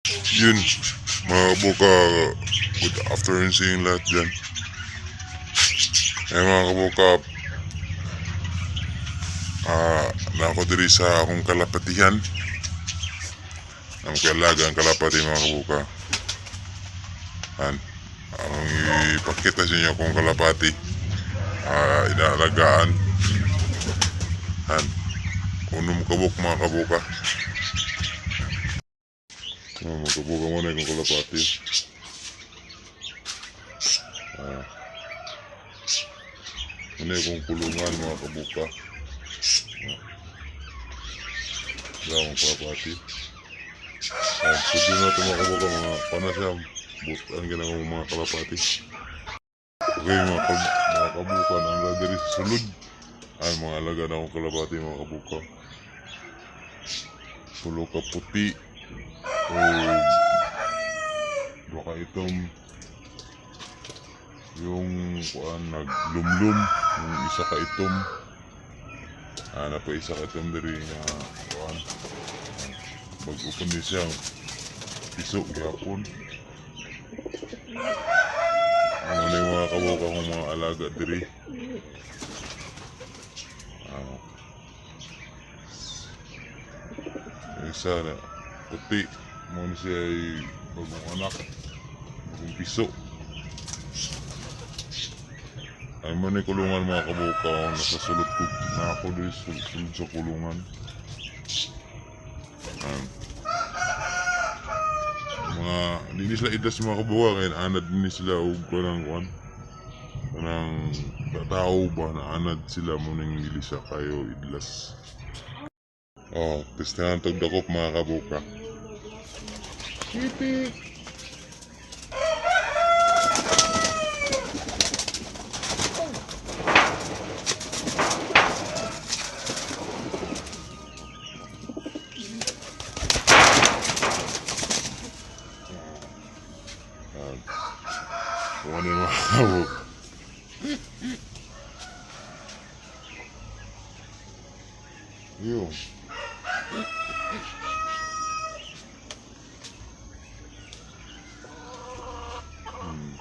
Yun, mga kabuka, good afternoon sa inyong lahat dyan. Eh mga kabuka, na ako diri sa akong kalapatihan. Ang kalaga ang kalapati, mga kabuka. An, ang ipakita sa inyo akong kalapati. Inaalagaan. An, unom kabuk, mga kabuka. Mga kabuka mo na yung kalapati. Ah. Ano yung kulungan, mga kabuka. Wala akong kalapati. Sugin na ito, mga kabuka, mga pana siya. Butan ginagawa mga kalapati. Okay, mga kabuka, nang diri sa sulod. Ay, mga alaga na akong kalapati, mga kabuka. Tulo ka puti. O duha ka itom. Yung kuan naglumlum, yung isa ka itom. Ah, na pa isa ka itom diri nga kuan. Bago pa ni siya piso gyapon. Ano na yung mga kabuka kong mga alaga diri. Ah. Yung isa na puti, mo ni siya ay bagong anak, bagong piso. Ay mo ni kulungan, mga kabuka, nasa sulod ko na ako diri sulod sa kulungan. Mga hindi sila idas, mga kabuka, kaya anad ni sila og kanang kuan. Kanang tao ba na anad sila mo ning dili siya kayo idlas. Oh, testahan tog dakop, mga kabuka. Pipi. Kung ano yung mga kabuka. Yun.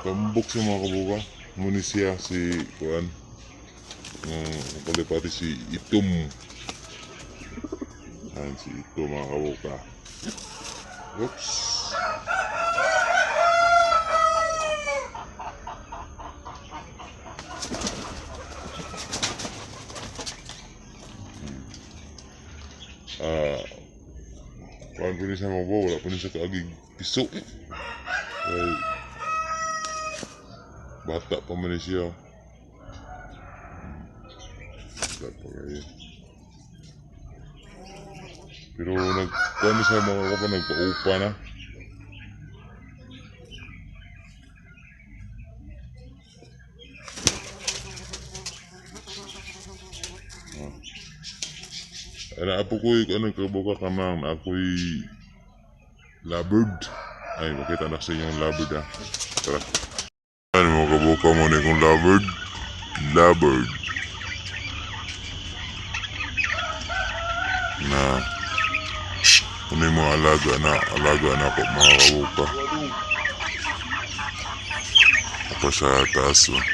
Tambok sa mga kabuka. Muni siya si kuan. Kalipati si Itom. Ayan si Itom, mga kabuka. Oops. Kuan po niya sa mga buka, wala po niya sa kaagig piso. Ay, bata pa man siya. Bata pa kayo. Pero nagkuan niya sa mga kabuka, nagpaupa na. Ay, apo ko'y ano, kabuka kamang ako'y lovebird. Ay, makita na sa inyong lovebird, ah. Tara. Ano mga kabuka mo na yung lovebird? Lovebird. Na, ano yung mga alaga na ako, mga kabuka. Ako sa taas, oh.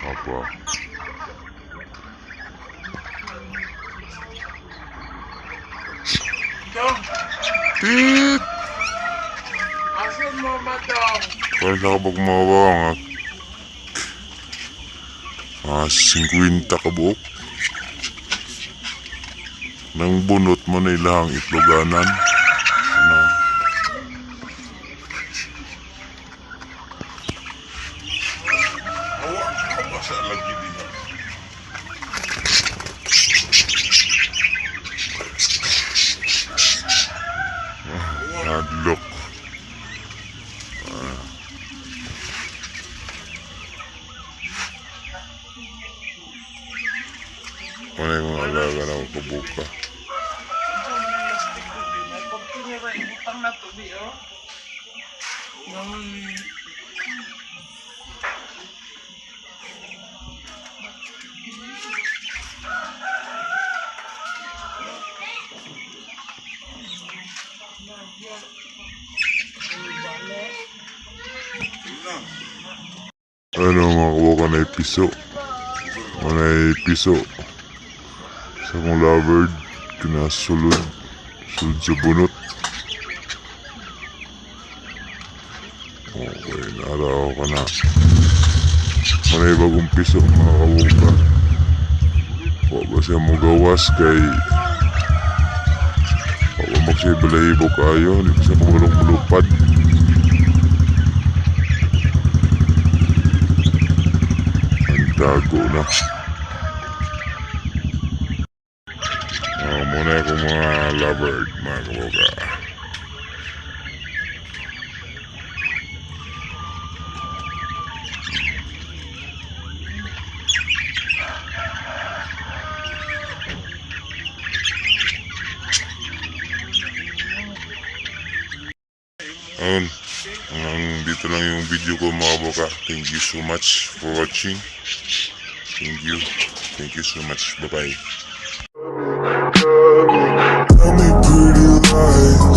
Apa? Tit! Asan mo matong? Parang nakabag mga ba, mga 50 kabuok. Nang bunot mo na ilahang itloganan. Ano? Basa lagi din na. Hadlok. Ano yung alaga ng kabuka? Pag na to, di, oh. Ano, mga kabuka, na piso. Mga piso. Sa akong lovebird, kinasulod. Sulod sa bunot. Okay, naaraw ka na. Manay bagong piso, mga kabuka. Wa ba siya mo gawas kay wa ba magsiya balahibo kaayo, di pa siya kumulong mulupad. Ang tago na. Muna akong mga lovebird, mga kabuka. Ayun, hanggang dito lang yung video ko, mga kabuka. Thank you so much for watching. Thank you. Thank you so much. Bye-bye. Tell me pretty lies.